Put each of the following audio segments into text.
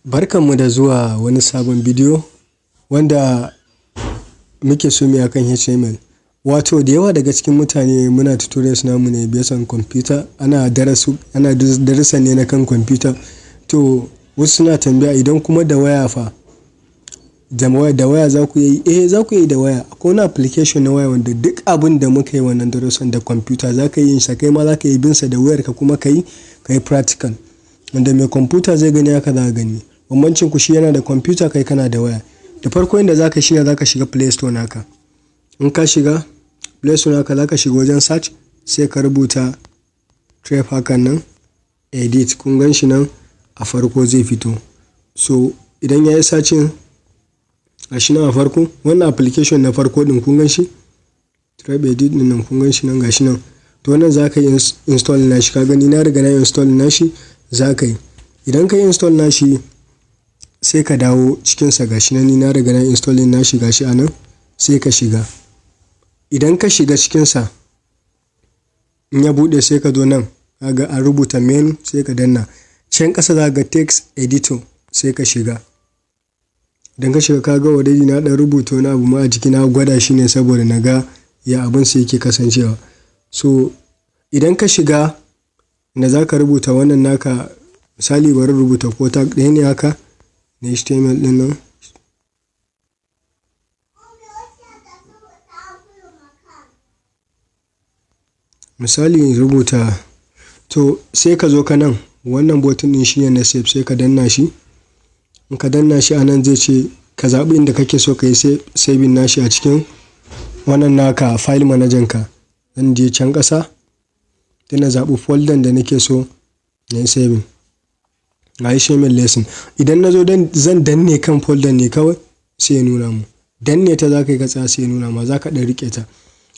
Barkanmu da zuwa wani sabon bidiyo wanda muke so mu yi akan HTML. Wato da yawa daga cikin mutane muna tutorials namu ne based on computer, ana darasu ana darussan ne na kan computer. To wasu suna tambaya, idan kuma da waya fa? Da waya za ku yi? Eh, za ku yi da waya. Akwai wani application na waya wanda duk abin da muka yi wannan darussan da computer za ka yi sa, kai ma za ka yi bin sa da wayarka, kuma ka yi practical. Wanda mai computer zai gani, haka za ka gani. Bambancin ku, shi yana da computer, kai kana da waya. Da farko inda za ka shine za ka shiga Play Store naka. In ka shiga Play Store naka, za ka shiga wajen search, sai ka rubuta Trap hakan nan Edit. Kun gan shi nan a farko zai fito. So idan ya yi searching, gashi nan a farko, wannan application na farko ɗin, kun gan shi? Trap Edit ɗin nan, kun gan shi nan, gashi nan. To wannan za ka yi install nashi. Ka gani, na riga na install nashi, za ka yi. Idan ka yi install nashi, sai ka dawo cikinsa. Gashi nan, ni na riga na install nashi, gashi a nan, sai ka shiga. Idan ka shiga cikinsa, in ya buɗe, sai ka zo nan, ka ga an rubuta menu, sai ka danna. Can ƙasa za ka ga text editor, sai ka shiga. Idan ka shiga, ka ga already na ɗan rubuta wani abu ma a jiki, na gwada shi ne saboda na ga ya abun sai yake kasancewa. So idan ka shiga da za ka rubuta wannan naka, misali bari rubuta ko tag ɗaya ne haka na HTML ɗin nan. Misali rubuta, to sai ka zo ka nan, wannan button ɗin shine na save, sai ka danna shi. In ka danna shi, a nan zai ce ka zaɓi inda kake so ka yi saving nashi a cikin wannan naka file manager ka. Zan je can ƙasa, sai na zaɓi folder da nake so na yi saving. Ga HTML lesson. Idan na zo zan danne kan folder ne kawai, sai ya nuna mu. Danne ta za ka yi ka tsaya, sai ya nuna ma, za ka ɗan riƙe ta.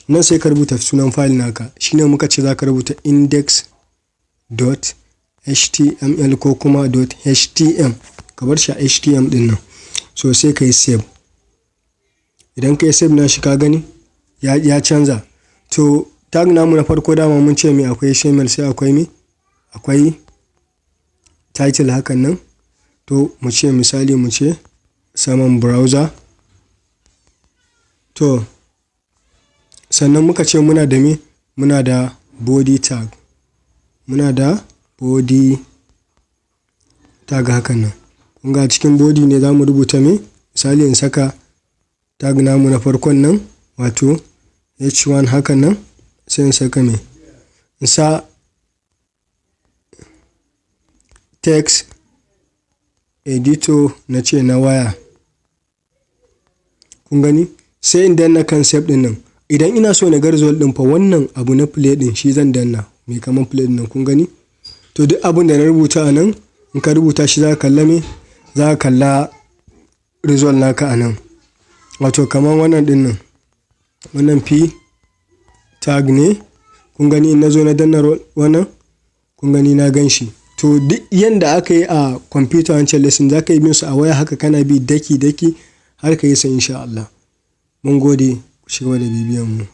Nan sai ka rubuta sunan file naka. Shine muka ce za ka rubuta index.html ko kuma .htm. Ka bar shi a htm ɗin nan. So sai ka yi save. Idan ka yi save nashi, ka gani ya canza. To tag namu na farko, dama mun ce me? Akwai HTML, sai akwai me? Akwai title hakan nan. To mu ce, misali, mu ce saman browser. To sannan muka ce muna da me? Muna da body tag. Muna da body tag hakan nan. Kun ga cikin body ne za mu rubuta me? Misali in saka tag namu na farkon nan, wato h1 hakan nan, sai in saka me? In sa text editor, na ce na waya. Kun gani? Sai in danna kan save ɗin nan. Idan ina so na ga result ɗin fa, wannan abu na play ɗin shi zan danna, mai kaman play ɗin nan, kun gani? To duk abun da na rubuta a nan, in ka rubuta shi, za ka kalla me? Za ka kalla result naka a nan. Wato kaman wannan ɗin nan. Wannan p tag ne. Kun gani, in na zo na danna wannan, kun gani, na gan shi. To duk yanda aka yi a computer wancan lesson, za ka yi bin su a waya haka, kana bi daki daki har ka yi sa, in sha Allah. Mun gode, ku cigaba da bibiyan mu.